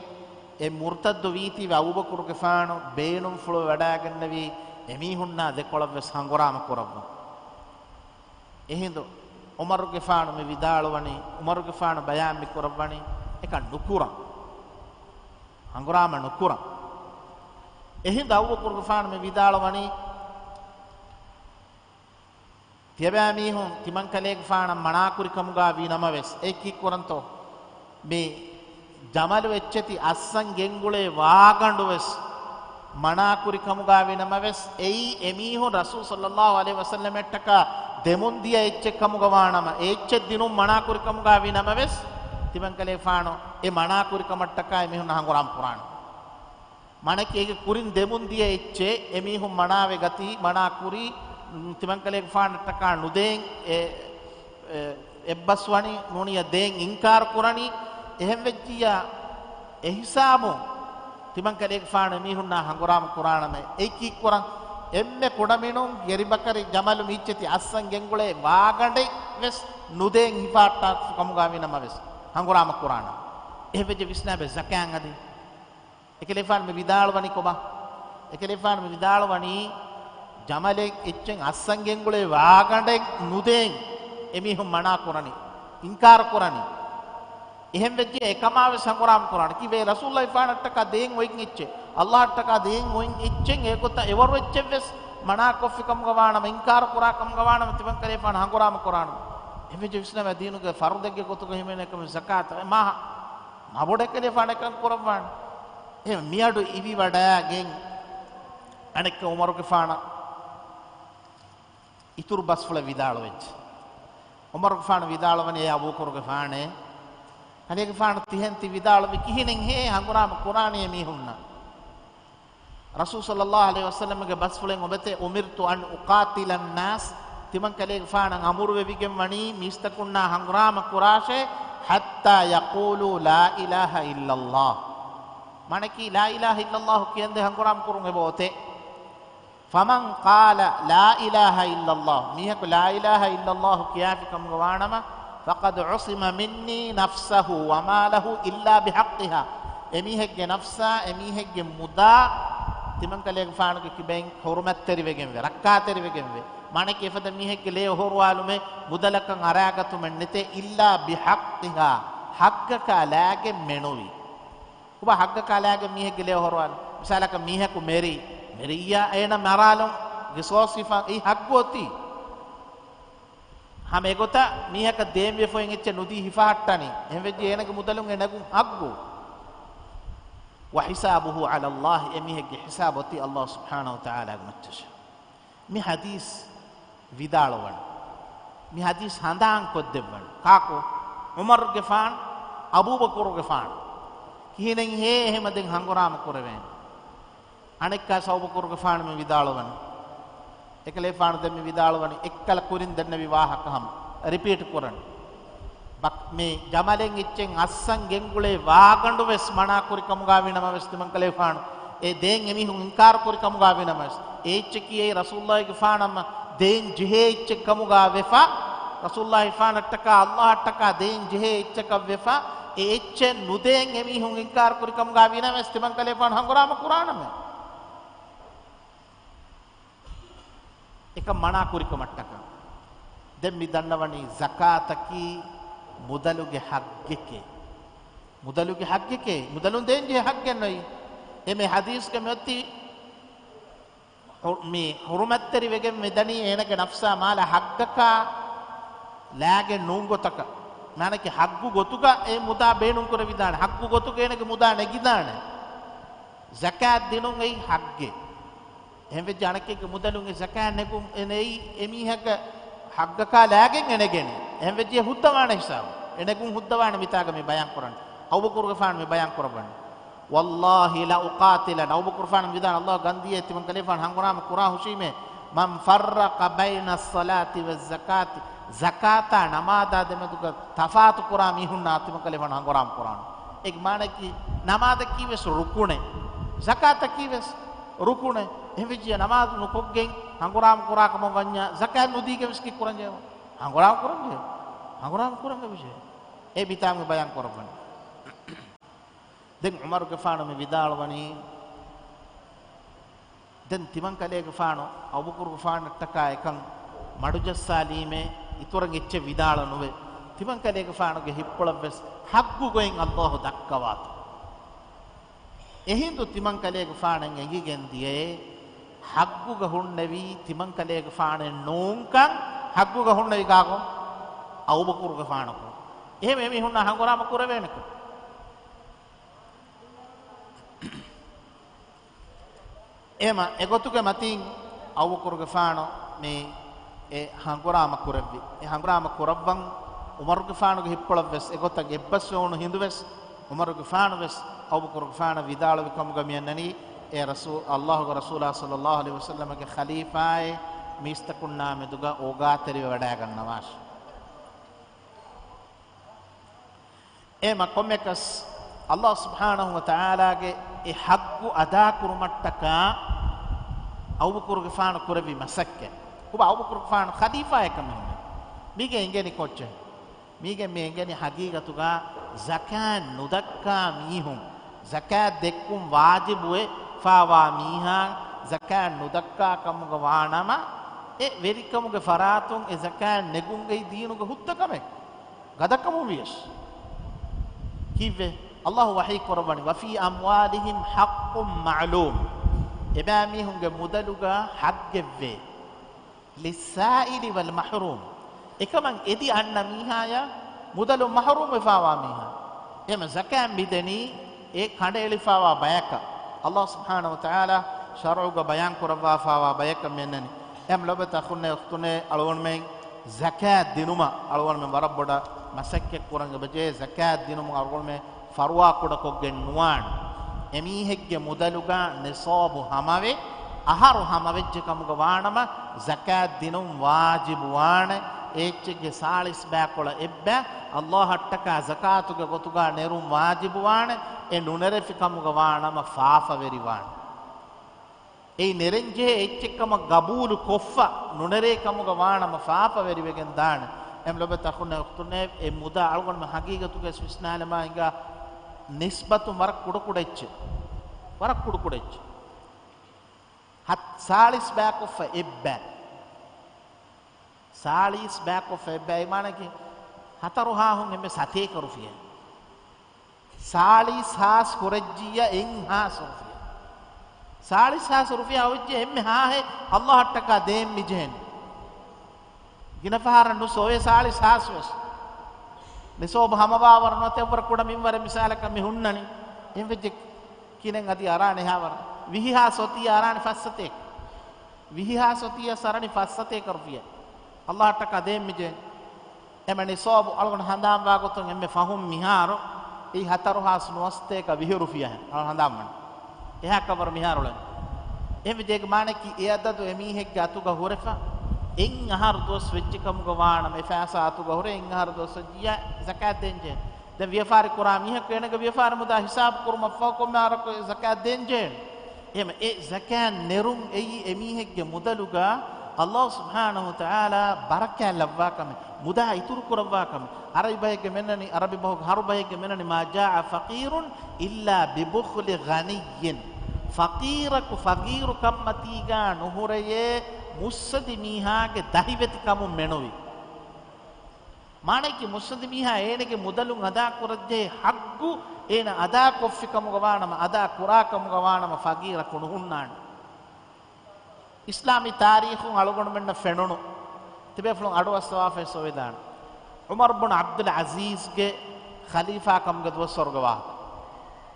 އެ މުރުތައްދު ވީތީވެ އަބޫބަކުރުގެފާނު ބޭނުންފުޅު ވަޑައިގެންނެވީ އެމީހުންނާ ދެކޮޅަށްވެސް ހަނގުރާމަ ކުރައްވަން. އެހިނދު ޢުމަރުގެފާނު މި ވިދާޅުވަނީ، ޢުމަރުގެފާނު ބަޔާން މި ކުރައްވަނީ އެކަން ނުކުރަން. ހަނގުރާމަ ނުކުރަން. އެހިނދު އަބޫބަކުރުގެފާނު މި ވިދާޅުވަނީ، ތިޔަބައިމީހުން ތިމަންކަލޭގެފާނަށް މަނާކުރި ކަމުގަ ވީ ނަމަވެސް، އެ ކީއްކުރަންތޯ؟ މި ޖަމަލު އެއްޗެތި އައްސަން ގެންގުޅޭ ވާގަނޑުވެސް މަނާކުރި ކަމުގަ ވީ ނަމަވެސް، އެއީ އެމީހުން ރަސޫލު ޞައްލައްލާހު ޢަލައިހި ވަސައްލަމަށްޓަކާ ދެމުން ދިޔަ އެއްޗެއް ކަމުގަ ވާނަމަ، އެ އެއްޗެއް ދިނުން މަނާކުރި ކަމުގަ ވީ ނަމަވެސް، ތިމަންކަލޭގެފާނު އެ މަނާކުރި ކަމަށްޓަކާ އެމީހުން ހަނގުރާމަ ކުރާނެ. މާނައަކީ އޭގެ ކުރިން ދެމުން ދިޔަ އެއްޗެއް އެމީހުން މަނާވެ ގަތީ، މަނާ ކުރީ، ތިމަންކަލޭގެފާނަށްޓަކާ ނުދޭން އެ، އެ، އެއްބަސްވަނީ ނޫނިޔަ ދޭން އިންކާރު ކުރަނީ. އެހެން ވެއްޖިއްޔާ އެހިސާބުން ތިމަންކަލޭގެފާނު އެމީހުންނާ ހަނގުރާމަ ކުރާނަމޭ. އެއީ ކީއްކުރަން؟ އެންމެ ކުޑަމިނުން ގެރިބަކަރި ޖަމަލު މިއްޗެތި އައްސަން ގެންގުޅޭ ވާގަނޑެއް ވެސް ނުދޭން ހިފާއްޓާ ކަމުގަ ވީ ނަމަވެސް ހަނގުރާމަ ކުރާނަމޭ. އެހެން ވެއްޖެ ވިސްނާބެ ޒަކާތް އަދި. އެކަލޭގެފާނު މި ވިދާޅުވަނީ ކޮބާ؟ އެކަލޭގެފާނު މި ވިދާޅުވަނީ، ޖަމަލެއް އެއްޗެއް އައްސަން ގެންގުޅޭ ވާގަނޑެއް ނުދޭން އެމީހުން މަނާ ކުރަނީ، އިންކާރު ކުރަނީ. އެހެން ވެއްޖެ އެކަމާ ވެސް ހަނގުރާމަ ކުރާނެ. ކީއްވެ؟ ރަސޫލުއްލާހިފާނަށްޓަކާ ދޭން އޮތް އެއްޗެއް، އައްލާހަށްޓަކާ ދޭން އޮތް އެއްޗެއް، އެގޮތަށް އެވަރު އެއްޗެއް ވެސް މަނާ ކޮށްފި ކަމުގަ ވާނަމަ، އިންކާރު ކުރާ ކަމުގަ ވާނަމަ، ތިމަންކަލޭގެފާނު ހަނގުރާމަ ކުރާނަމަ. އެހެން ވެއްޖެ ވިސްނާބަ ދީނުގެ ފަރުދެއްގެ ގޮތުގަ ހިމެނޭ ކަމެއް ޒަކާތަށް. މާ، މާ ބޮޑަށް އެކަލޭގެފާނު އެކަން ކުރައްވާނެ. އެހެން މިއަޑު އިވިވަޑައިގެން އަނެއްކާ ޢުމަރުގެފާނަށް އިތުރު ބަސްފުޅެއް ވިދާޅުވެއްޖެ. ޢުމަރުގެފާނު ވިދާޅުވަނީ، އޭ އަބޫބަކުރުގެފާނޭ، ކަލޭގެފާނު ތިހެން ތި ވިދާޅުވީ ކިހިނެއްހޭ ހަނގުރާމަ ކުރާނީ އެމީހުންނަށް؟ ރަސޫލު ޞައްލައްލާހު ޢަލައިހި ވަސައްލަމްގެ ބަސްފުޅެއް އޮބެތެ، أمرت أن أقاتل الناس، ތިމަން ކަލޭގެފާނަށް އަމުރުވެވިގެން ވަނީ މީސްތަކުންނާ ހަނގުރާމަ ކުރާށޭ، حتى يقولوا لا إله إلا الله، މާނައަކީ لا إله إلا الله ކިޔަންދެން ހަނގުރާމަ ކުރުން އެބައޮތޭ. فمن قال لا إله إلا الله، މީހަކު لا إله إلا الله ކިޔާފި ކަމުގަ ވާނަމަ، فقد عصم مني نفسه وماله إلا بحقها، އެމީހެއްގެ ނަފްސާ، އެމީހެއްގެ މުދާ، ތިމަންކަލޭގެފާނުގެ ކިބައިން ޙުރުމަތްތެރިވެގެންވޭ، ރައްކާތެރިވެގެންވޭ. މާނައަކީ އެފަދަ މީހެއްގެ ލޭ އޮހޮރުވާލުމެއް، މުދަލަކަށް އަރާގަތުމެއް ނެތޭ، إلا بحقها، ޙައްޤަކާ ލާގެން މެނުވީ. ކޮބާ ޙައްޤަކާ ލާގެން މީހެއްގެ ލޭ އޮހޮރުވާލުން؟ މިސާލަކަށް މީހަކު މެރި، މެރިއްޔާ އޭނަ މަރާލުން ގިސޯސް ހިފަން އެއީ ޙައްޤު އޮތީ. ހަމަ އެގޮތަށް މީހަކަށް ދޭން ވެފައިން އެއްޗެއް ނުދީ ހިފަހައްޓަނީ. އެހެންވެއްޖެ އޭނަގެ މުދަލުން އެ ނެގުން ޙައްޤު. وحسابه على الله، އެމީހެއްގެ ޙިސާބު އޮތީ ﷲ ސުބްޙާނަހޫ ވަތަޢާލާގެ މައްޗަށް. މި ޙަދީޘް ވިދާޅުވަން. މި ޙަދީޘް ހަނދާން ކޮށްދެއްވަން. ކާކު؟ ޢުމަރުގެފާނު، އަބޫބަކުރުގެފާނު. ކިހިނެއްހޭ އެހެމަ ދެން ހަނގުރާމަ ކުރެވޭނެ؟ އަނެއްކާ އަބޫބަކުރުގެފާނު މި ވިދާޅުވަނީ. އެކަލޭފާނު ދެން މި ވިދާޅުވަނީ އެއްކަލަ ކުރިން ދެންނެވި ވާހަކަ ހަމަ ރިޕީޓް ކުރަން. ބަ-، މި ޖަމަލެއް އެއްޗެއް އައްސަން ގެންގުޅޭ ވާގަނޑު ވެސް މަނާ ކުރި ކަމުގަ ވި ނަމަވެސް، ތިމަންކަލޭފާނު އެ ދޭން އެމީހުން އިންކާރު ކުރި ކަމުގަ ވި ނަމަވެސް، އެ އެއްޗަކީ އެއީ ރަސޫލުﷲގެފާނަށް ދޭން ޖެހޭ އެއްޗެއް ކަމުގަ ވެފަ، ރަސޫލުﷲގެފާނަށްޓަކާ ﷲއަށްޓަކާ ދޭން ޖެހޭ އެއްޗަކަށް ވެފަ، އެ އެއްޗެއް ނުދޭން އެމީހުން އިންކާރު ކުރި ކަމުގަ ވި ނަމަވެސް، ތިމަންކަލޭފާނު ހަނގުރާމަ ކުރާނަމޭ. އެކަން މަނާ ކުރިކަމަށްޓަކާ. ދެން މި ދަންނަވަނީ ޒަކާތަކީ މުދަލުގެ ޙައްޤެކޭ. މުދަލުގެ ޙައްޤެކޭ. މުދަލުން ދޭންޖެހޭ ޙައްޤެއް ނުވޭ. އެ މި ޙަދީޘްގަ މިއޮތީ ޙު-، މި ޙުރުމަތްތެރިވެގެން މިދަނީ އޭނަގެ ނަފްސާ މާލަ ޙައްޤަކާ ލާގެން ނޫން ގޮތަކަށް. މާނައަކީ ޙައްޤު ގޮތުގަ އެ މުދާ ބޭނުން ކުރެވިދާނެ. ޙައްޤު ގޮތުގަ އޭނަގެ މުދާ ނެގިދާނެ. ޒަކާތް ދިނުން އެއީ ޙައްޤެއް. އެހެންވެއްޖެ އަނެކެއްގެ މުދަލުން އެ ޒަކާތް ނެގުން އެ ނެއީ އެމީހަކަށް ޙައްޤަކާ ލާގެން އެ ނެގެނީ. އެހެންވެއްޖެ ހުއްދަވާނެ ހިސާބު. އެ ނެގުން ހުއްދަވާނެ މިތާގަ މި ބަޔާން ކުރަން. އަބޫބަކުރުގެފާނު މި ބަޔާން ކުރައްވަން. والله لأقاتلن، އަބޫބަކުރުފާނު ވިދާން، ﷲ ގަންދީއޭ ތިމަން ކަލޭފާނު ހަނގުރާމަ ކުރާ ހުށީމޭ، من فرق بين الصلاة والزكاة، ޒަކާތާ ނަމާދާ ދެމެދުގަ ތަފާތު ކުރާ މީހުންނާ ތިމަން ކަލޭފާނު ހަނގުރާމަ ކުރާނު. އޭގެ މާނައަކީ ނަމާދަކީ ވެސް ރުކުނެއް، ޒަކާތަކީ ވެސް ރުކުނެއް. އެހެންވެއްޖެ ނަމާދު ނުކޮށްގެން ހަނގުރާމަ ކުރާ ކަމަށް ވަންޏާ، ޒަކާތް ނުދީގެން ވެސް ކީއްކުރަންޖެހޭ؟ ހަނގުރާމަ ކުރަންޖެހޭ. ހަނގުރާމަ ކުރަން އެބަޖެހޭ. އެ ބިތާމި ބަޔާން ކުރައްވަނީ. ދެން ޢުމަރުގެފާނު މި ވިދާޅުވަނީ، ދެން ތިމަން ކަލޭގެފާނު އަބޫބަކުރުގެފާނަށްޓަކާ އެކަން މަޑުޖައްސާލީމޭ، އިތުރަށް އެއްޗެއް ވިދާޅަ ނުވޭ. ތިމަން ކަލޭގެފާނުގެ ހިތްޕުޅަށްވެސް ޙައްޤު ގޮތް ﷲ ދައްކަވާތޯ. އެހިނދު ތިމަން ކަލޭގެފާނަށް އެނގިގެން ދިޔައޭ، ޙައްޤުގަ ހުންނެވީ ތިމަން ކަލޭގެފާނެއް ނޫންކަން، ޙައްޤުގަ ހުންނެވީ ކާކު؟ އަބޫބަކުރުގެފާނަކު. އެހެން އެމީހުންނާ ހަނގުރާމަ ކުރެވޭނެކަން. އެހެމަ އެގޮތުގެ މަތީން އަބޫބަކުރުގެފާނު މި އެ ހަނގުރާމަ ކުރެއްވި. އެ ހަނގުރާމަ ކުރައްވަން ޢުމަރުގެފާނުގެ ހިތްޕުޅަށްވެސް އެގޮތަށް އެއްބަސްވެވުނު ހިނދުވެސް، ޢުމަރުގެފާނުވެސް އަބޫބަކުރުގެފާނަށް ވިދާޅުވި ކަމުގަ މިއަންނަނީ، އޭ ރަސޫ-، ﷲގެ ރަސޫލާ ޞައްލައްލާހު ޢަލައިހި ވަސައްލަމަގެ ޚަލީފާއޭ، މީސްތަކުންނާ މެދުގަ އޯގާތެރިވެވަޑައިގަންނަވާށި. އެހެމަ ކޮންމެއަކަސް، ﷲ ސުބްޙާނަހޫ ވަތަޢާލާގެ އެ ޙައްޤު އަދާކުރުމަށްޓަކާ އަބޫބަކުރުގެފާނު ކުރެއްވި މަސައްކަތް. ކޮބާ އަބޫބަކުރުގެފާނު ޚަލީފާއެއްކަމުން މީގެ އެނގެނީ ކޯއްޗެއް؟ މީގެ މި އެނގެނީ ޙަޤީޤަތުގަ ޒަކާތް ނުދައްކާ މީހުން، ޒަކާތް ދެއްކުން ވާޖިބުވެފާވާ މީހާ ޒަކާތް ނުދައްކާ ކަމުގަ ވާނަމަ، އެ ވެރިކަމުގެ ފަރާތުން އެ ޒަކާތް ނެގުން އެއީ ދީނުގަ ހުއްދަ ކަމެއް. ގަދަކަމުން ވިޔަސް. ކީއްވެ؟ ﷲ ވަޙީ ކުރައްވަނީ، وفي أموالهم حق معلوم. އެބައިމީހުންގެ މުދަލުގަ ޙައްޤެއްވޭ. للسائل والمحروم. އެކަމަށް އެދި އަންނަ މީހާޔާ މުދަލުން މަޙްރޫމް ވެފާވާ މީހާ. އެހެމަ ޒަކާތް މިދެނީ އެ ކަނޑައެޅިފާވާ ބަޔަކަށް، އަﷲ ސުބްޙާނަހޫ ވަތަޢާލާ ޝަރުޢުގަ ބަޔާން ކުރައްވާފާވާ ބަޔަކަށް މިއަންނަނީ. އެހެން ލޮބުވެތި އަޚުންނޭ އުޚްތުންނޭ، އަޅުގަނޑުމެން ޒަކާތް ދިނުމަށް އަޅުގަނޑުމެން ވަރަށް ބޮޑަށް މަސައްކަތް ކުރަން އެބަޖެހޭ. ޒަކާތް ދިނުމުން އަޅުގަނޑުމެން ފަރުވާ ކުޑަކޮށްގެން ނުވާނެ. އެމީހެއްގެ މުދަލުގަ ނިޞާބު ހަމަވެ، އަހަރު ހަމަވެއްޖެ ކަމުގަ ވާނަމަ، ޒަކާތް ދިނުން ވާޖިބު ވާނެ. އެ އެއްޗެއްގެ ސާޅީސް ބައިކޮޅަށް އެއްބައި އަﷲއަށްޓަކާ ޒަކާތުގެ ގޮތުގަ ނެރުން ވާޖިބު ވާނެ. އެ ނުނެރެފި ކަމުގަ ވާނަމަ، ފާފަވެރި ވާނެ. އެއީ ނެރެންޖެހޭ އެއްޗެއްކަމަށް ގަބޫލު ކޮށްފަ ނުނެރޭ ކަމުގަ ވާނަމަ، ފާފަވެރިވެގެން ދާނެ. އެހެން ލޮބުވެތި އަޚުންނޭ އުޚްތުންނޭ، އެ މުދާ އަޅުގަނޑުމެން ހަގީގަތުގައި ވިސްނާލަމާ ހިނގާ ނިސްބަތުން ވަރަށް ކުޑަކުޑަ އެއްޗެއް. ވަރަށް ކުޑަކުޑަ އެއްޗެއް. ހަތް، ސާޅީސް ބައިކޮށްފަ އެއްބައި. ސާޅީސް ބައިކޮށްފަ އެއްބައި މާނައަކީ ހަތަރު ހާހުން އެންމެ ސަތޭކަ ރުފިޔާ. ސާޅީސް ހާސް ހުރެއްޖިއްޔާ އެއް ހާސް ރުފިޔާ. ސާޅީސް ހާސް ރުފިޔާ އޮތްޖެ އެންމެ ހާހެއް އަﷲއަށްޓަކާ ދޭން މިޖެހެނީ. ގިނަ ފަހަރަށް ނުސޯވޭ ސާޅީސް ހާސް ވެސް. ނިސޯބު ހަމަވާވަރު ނުވަތަ އެއްވަރަށް ކުޑަ މިންވަރެއް މިސާލަކަށް މި ހުންނަނީ. އެހެން ވެއްޖެ ކިނެން އަދި އަރާނެ އެހާވަރަށް. ވިހި ހާސް އޮތިއްޔާ އަރާނެ ފައްސަތޭކަ. ވިހި ހާސް އޮތިއްޔާ އަރާނީ ފައްސަތޭކަ ރުފިޔާ. އަﷲއަށްޓަކާ ދޭން މިޖެހެނީ. އެމަ ނިސޯބު އަޅުގަނޑު ހަނދާންވާ ގޮތުން އެންމެ ފަހުން މިހާރު އެއީ ހަތަރު ހާސް ނުވަސަތޭކަ ވިހި ރުފިޔާ އަޅުގަނޑު ހަނދާންވަނީ. އެހާކަށްވަރު މިހާރު އުޅެނީ. އެހެންވެ ދޭގެ މާނައަކީ އެ އަދަދު އެމީހެއްގެ އަތުގަ ހުރެފަ އެއް އަހަރު ދުވަސް ވެއްޖެ ކަމުގަ ވާނަމަ، އެ ފައިސާ އަތުގަ ހުރެ އެއް އަހަރު ދުވަސް ވެއްޖިއްޔާ ޒަކާތް ދޭންޖެހޭ. ދެން ވިޔަފާރި ކުރާ މީހަކު އޭނަގެ ވިޔަފާރި މުދާ ހިސާބު ކުރުމަށްފަހު ކޮންމެ އަހަރަކު ޒަކާތް ދޭންޖެހޭނެ. އެހެމަ އެ ޒަކާތް ނެރުން އެއީ އެމީހެއްގެ މުދަލުގަ އަﷲ ސުބްޙާނަހޫ ވަތަޢާލާ ބަރަކާތް ލައްވާ ކަމެއް، މުދާ އިތުރު ކުރައްވާ ކަމެއް. ޢަރަބި ބަހެއްގެ މެންނަނީ، ޢަރަބި ބަހުގެ ހަރު ބަހެއްގެ މެންނަނީ، "ما جاع فقير إلا ببخل غني." ފަޤީރަކު ފަޤީރު ކަންމަތީގަ ނުހުރެޔޭ މުއްސަދި މީހާގެ ދަހިވެތި ކަމުން މެނުވި. މާނައަކީ މުއްސަދި މީހާ އޭނަގެ މުދަލުން އަދާ ކުރައްޖެހޭ ޙައްޤު އޭނަ އަދާ ކޮށްފި ކަމުގަ ވާނަމަ، އަދާ ކުރާ ކަމުގަ ވާނަމަ ފަޤީރަކު ނުހުންނާނެ. އިސްލާމީ ތާރީޚުން އަޅުގަނޑުމެންނަށް ފެނުނު ތިބޭފުޅުން އަޑުއައްސަވާފައި ސޮވެދާނެ. ޢުމަރު ބުން ޢަބްދުލް ޢަޒީޒްގެ ޚަލީފާ ކަމުގެ ދުވަސްވަރުގެ ވާހަކަ.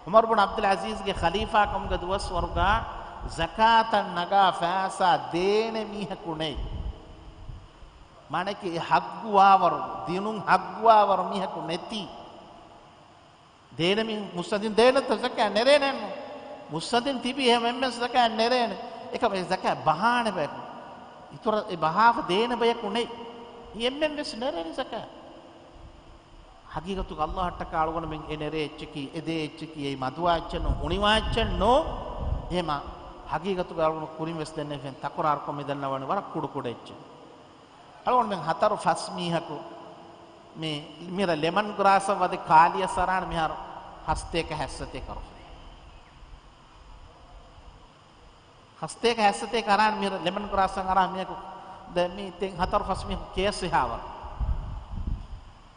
ޢުމަރު ބުން ޢަބްދުލް ޢަޒީޒްގެ ޚަލީފާ ކަމުގެ ދުވަސްވަރުގަ ޒަކާތަށް ނަގާ ފައިސާ ދޭނެ މީހަކު ނެތް. މާނައަކީ އެ ޙައްޤު ވާވަރު، ދިނުން ޙައްޤު ވާވަރު މީހަކު ނެތީ. ދޭނެ މީ މުއްސަދިން ދޭނެތަ ޒަކާތް ނެރޭނެއްނު. މުއްސަދިން ތިބީ އެހެން އެންމެން ޒަކާތް ނެރޭނެ. އެކަމަ އެ ޒަކާތް ބަހާނެ ބަޔަކު. އިތުރަށް އެ ބަހާފަ ދޭނެ ބަޔަކު ނެތް. އެ އެންމެން ވެސް ނެރޭނެ ޒަކާތް. ޙަޤީޤަތުގަ ﷲ އަށްޓަކާ އަޅުގަނޑުމެން އެ ނެރޭ އެއްޗަކީ، އެ ދޭ އެއްޗަކީ، އެއީ މަދުވާ އެއްޗެއް ނޫން، އުނިވާ އެއްޗެއް ނޫން. އެހެމަ ޙަޤީޤަތުގަ އަޅުގަނޑު ކުރިން ވެސް ދެންނެވިފެން ތަކުރާރުކޮށް މި ދަންނަވަނީ ވަރަށް ކުޑަކުޑަ އެއްޗެއް. އަޅުގަނޑުމެން ހަތަރު ފަސް މީހަކު މި، މިރަށް ލެމަން ގްރާސަށް ވަދެ ކާލިއަސް އަރާނެ މިހާރު ހަސަތޭކަ ހަސަތޭކަ ރުފިޔާ. ހަސަތޭކަ ހަސަތޭކަ އަރާނެ މިރަށް ލެމަން ގްރާސަށް އަރާ މީހަކު. ދެން މި ދެން ހަތަރު ފަސް މީހަކު ކޭސް އެހާވަރު.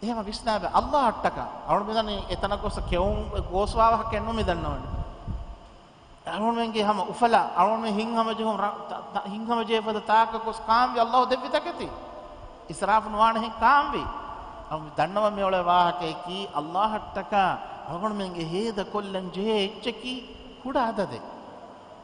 އެހެމަ ވިސްނާބަ ﷲ އަށްޓަކާ. އަޅުގަނޑު މިދަނީ އެތަނަށް ގޮސް ކެއުން ގޯސްވާ ވާހަކައެއް ނޫން މި ދަންނަވަނީ. އަޅުގަނޑުމެންގެ ހަމަ އުފަލާ، އަޅުގަނޑުމެން ހިތްހަމަޖެހުން ރަ-، ތަ-، ތަ-، ހިތްހަމަޖެހިފަދަ ތާކަށް ގޮސް ކާންވީ ﷲ ދެއްވި ތަކެތި. އިސްރާފު ނުވާނެހެން ކާންވީ. އަޅު ދަންނަވަން މިއުޅޭ ވާހަކަޔަކީ، ﷲ އަށްޓަކާ އަޅުގަނޑުމެންގެ ހޭދަކޮށްލަން ޖެހޭ އެއްޗަކީ ކުޑަ އަދަދެއް.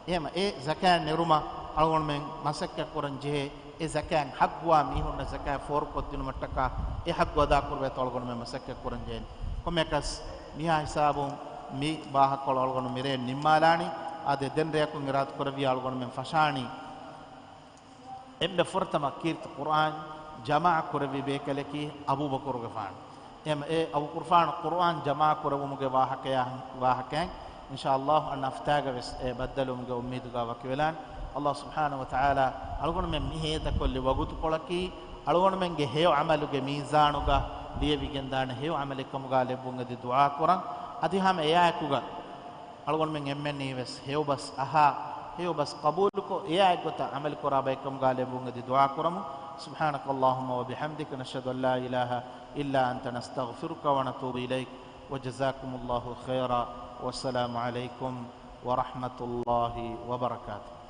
އެހެމަ އެ ޒަކާތް ނެރުމަށް އަޅުގަނޑުމެން މަސައްކަތް ކުރަން ޖެހޭ. އެ ޒަކާތް ޙައްޤުވާ މީހުންނަށް ޒަކާތް ފޯރުކޮށްދިނުމަށްޓަކާ އެ ޙައްޤު އަދާކުރެވޭތޯ އަޅުގަނޑުމެން މަސައްކަތް ކުރަން ޖެހޭނެ. ކޮންމެއަކަސް މިހާ ހިސާބުން މި ވާހަކަކޮޅު އަޅުގަނޑު މިރޭ ނިންމާލާނީ. އާދެ، ދެން ރެޔަކުން އިރާދަކުރެއްވިޔާ އަޅުގަނޑުމެން ފަށާނީ އެންމެ ފުރަތަމަ ކީރިތި ޤުރްއާން ޖަމާޢަ ކުރެއްވި ބޭކަލަކީ އަބޫބަކުރުގެފާނު. އެހެމަ އެ އަބޫބަކުރުފާނު ޤުރްއާން ޖަމާޢަ ކުރެއްވުމުގެ ވާހަކަޔާ، ވާހަކައިން އިންޝާﷲ އަންނަ ހަފްތާގަ ވެސް އެ ބައްދަލުވުމުގެ އުއްމީދުގަ ވަކިވެލާން. ﷲ ސުބްޙާނަހޫ ވަތަޢާލާ އަޅުގަނޑުމެން މި ހޭދަކޮށްލި ވަގުތުކޮޅަކީ، އަޅުގަނޑުމެންގެ ހެޔޮ ޢަމަލުގެ މީޒާނުގަ ލިޔެވިގެންދާނެ ހެޔޮ ޢަމަލެއްކަމުގަ ލެއްވުން އެދި ދުޢާ ކުރަން. އަދި ހަމަ އެއާއެކުގަ އަޅުގަނޑުމެން އެންމެންނީވެސް ހެޔޮބަސް އަހާ، ހެޔޮބަސް ޤަބޫލުކޮށް، އެއާއެއްގޮތަށް ޢަމަލުކުރާ ބައެއްކަމުގަ ލެއްވުން އެދި ދުޢާ ކުރަމު. سبحانك اللهم وبحمدك، نشهد أن لا إله إلا أنت، نستغفرك ونتوب إليك، وجزاكم الله خيرا، والسلام عليكم ورحمة الله وبركاته.